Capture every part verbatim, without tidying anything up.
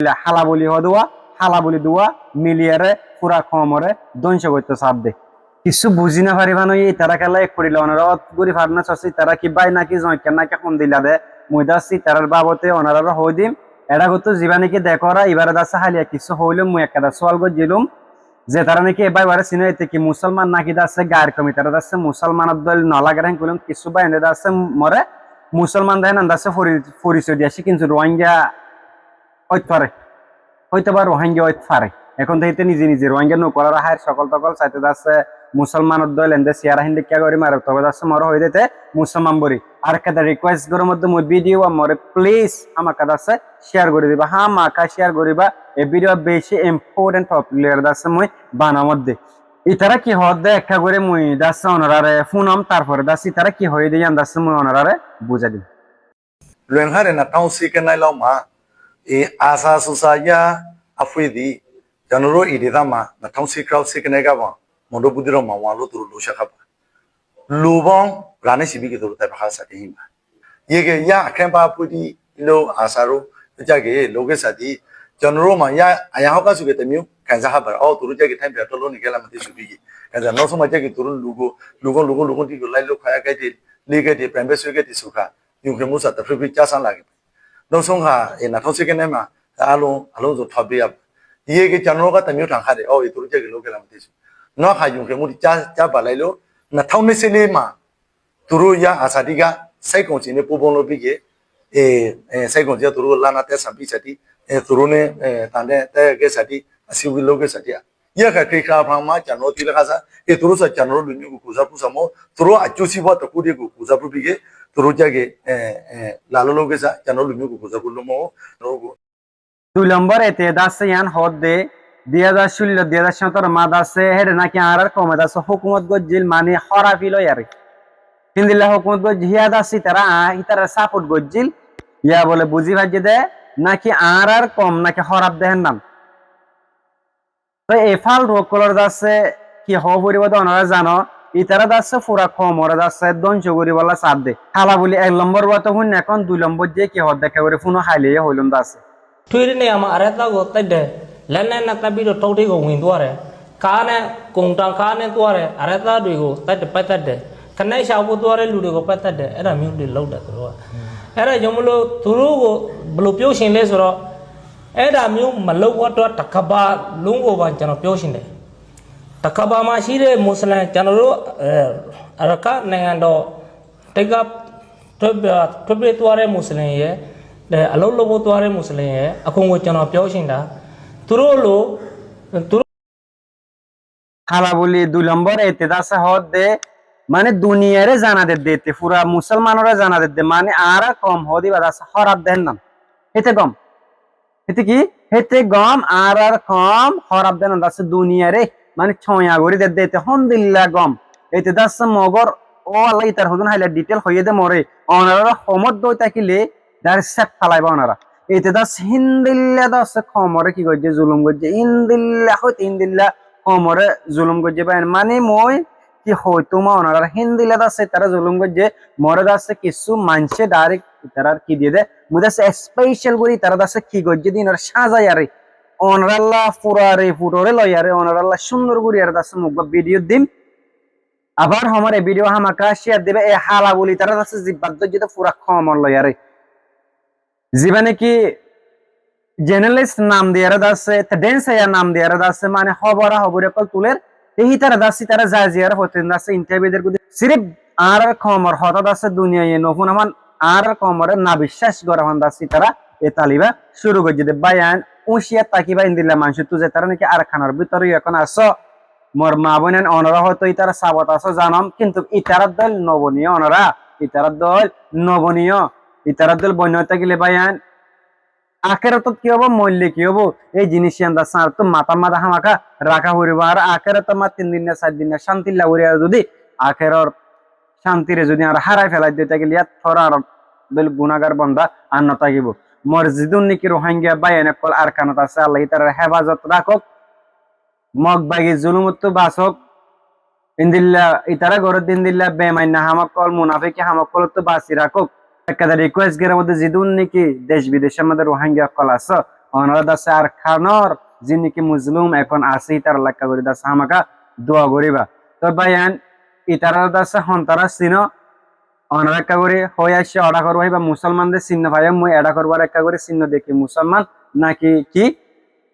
Hala buli hoó de, hala buli de miliyaré fura koumoré dóngco goittó saádde. Kissú buzí no fari fán óiye, itará kiyólla ek kuri loonor ót gorí fare ná, sósse itará ki bái náki zoikkán náki hondilla de, mui de asé itarár babote onoráre hoói dim. Eçé gottú zibá náki dekóra, ibáre de asé háliya kissú hoóilum, mui ekká de sual goijjílum. Ze tará náki e bái ibáre sinó, ete ki musólman náki de asé gair koum, itará de asé musólmanor dóil no lager, héen hoilum kissú báiyain de asé moré musólman de héen de asé fori-, forisoi di aiccé, kintu Ruáingga óit fare, óito ba Ruáingga óit fare. Ehón de íte nize nize Ruáingga no hoór, ar háir sokol tokol saite de asé musólmanor dóil ende siyara hín dekká gorí mare, tobe de asé moré hoói de íte musólman buli. Ar ekká de request gorór modde mui video ba moré please hámaká de asé share gorí diba, hámaká share goríba. E video beci important topic loiyaré de asé mui banamodde. Itará ki hoódde ekká gorí mui de asé onoráre fúnom, tarfore de asé itará ki hoóide yían de asé mui onoráre buzái dim. Lueng háre natháng síke náiloma, e asa susa yá afuidi, janoro idi dama, natháng síkrao síke náigaba, mondo budiroma walo turu lusa kaba. Lubong rani sibi ki turu taiba há sati himba. Yege yá akhén ba afuidi ilo asaro, jage loge sati, janoro ma yá aya hoka suge tamiu, kanza habar, o turu jage thaim bia tolo ni gela mati subi ki. Kanza no suma jage turu lugo, lugo, lugo, lugo, digo lai lo khaya gaiti, li gaiti, pembe sui gaiti suka. Yungkhe musa ta fri fri chá san lage. Dosong ha, e natháng síke náima, alo, alo zo thobi ab. Iye ke chano ka tamiu thang khade, o, e turu jage lo ke lam tisu. No ha yungkhe muti chá, chá balai lo, natháng ni sili ma. Turu ya asa diga, sai kong sini pubon lo bige, e, e, sai kong ya turu lana te sampi sati, e, turu ne, e, tande, te ke sati, asi wi lo ke sati. Yá kha kri kha phang ma chano tila kha sa, e turu sa chano lu nyu ku kuza pu samo, turu achu si ba ta ku de ku kuza pu bige, turu jage, e, e, lalo lo ke sa, chano lu nyu ku kuza pu lo mo, no ku. Dui lombor ete de asé yían hoódde, dui házar cúllo, dui házar sóñtoro ma de asé, héçe náki añárar koume de asé hókumot goijjíl, mani hóraf loiyaré. Híndilla hókumot goijjíl, híya de asé itará, añá, itará sapot goijjíl, yá bole buzí faijjé de, náki añárar koum náki hóraf de hénnan. Toi e fáltu ókkolor de asé ki hoó foribó de onorá zano, itará de asé fura koumoré de asé dóngco goríbolla saádde. Hala buli ek lombor uwá to fúinno, ehón dui lombor ze ki hoódde ekká gorí fúno, háile yó hoilum de asé. Thuiri ne ama areta go taide, lenne nakta bido tauti go win duare, kane kungtang kane duare, areta dui go taide paitaide, kane shabu duare ludi go paitaide, era miu di lauda duare. Era jomulo turu go bulu piu sin le suro, Éda miu malou wa tua takaba lungo ba jano piu sinde. Takaba ma sire muslim jano ro, eh, araka nengando tega tobe, tobe tuare muslim ye, de alou lobo tuare muslim ye, akungo jano piu sinda. Turu lo, turu Hala buli dui lombor ete de asé hoódde, mane duniyaré zana dedde ete, fura musolmanoré zana dedde, mane añárar koum hoóde ibá de asé hóraf de hénnan. Héte gom. Héte ki? Héte gom añárar koum hóraf de hénnan de asé duniyaré, mane coña gorí dedde ete hondilla gom. Ete de asé mogor, ó Allah, itar hodún háila detail hoiyé de moré, onorá homot dói tákile, Dare sep falaibá onora. Ete das híndilla das koumore ki goijje, zulum goijje. Híndilla hoite híndilla koumore zulum goijje bái. Mane mui ki hoitum onorar, híndilla das itara zulum goijje. More das kissú maince direct itarar ki diye de. Mui das special gori itara das ki goijje de inor sazaiyare. Onoralla fura report ore loiyare, onoralla cúndor goriyare das mui uggwá video dim. Abar homor e video hámaka share diba, e hala buli tará asé zibbat dóijje de fura koumor loiyare. Ziba naki journalist nam diyare de asé, te dance ya nam diyare de asé, mane hóbora hóbori ókkol tuler, te hítara de asé, tará zai ziyare fotin de asé, interview der gudi. Sirif añárar koumor hotá de asé, duniyaiye no fúna fán, añárar koumore nabiscác gora fán de asé, tará e taliba cúru goijje de. Báiyain, úciyar tákiba, endilla manúcottu ze tará naki Arkanor bútore ehón asó, Mor maa bóinain, onora hoito itara sabot asó zanom, kintu itarar dóil no boniyo onora, itarar dóil no boniyo, itarar dóil boinna tákile báiyain, akérotot ki óibo, moille ki óibo, ei jinis yián de asé añáráttu matár mazé hámaka raká foribo. Ar akérotot ma tin din na sair din na cánti lagori ar zodi akéror cántire zodi añára hárai felai dói tákile, iyát tor añárar dóil gunagar bonda ar no tákibo. Mor zidún niki Ruáingga báiyain ókkol Arkanot asé, Allah itarare héfazot rakók. Mog bagi zulumottu basók, indilla itara goródde indilla bemainna ham ókkol, munafiki ham ókkolottu basi rakók. Ekkán request gorór modde zidún niki dec bidecor modde Ruáingga ókkol asó, Onorá dase Arkanor zin niki mozlum ekón asé, ítarar lá ekká gorí dase hámaká dua goríba. Toi báiyain, ítarar dase hontará sinó, onorá ekká gorí hoi aiccé, oçá gorí hoiba, musolman de sinno faiyóm mui, eçá gorí ekká gorí sinno de ki musolman naki ki?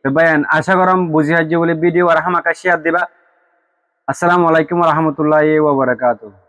Toi báiyain, acá gorom buzí faijjó buli, video ar hámaká share diba. Assalamu alaikum wa rahmatullahi wa barakatuhu.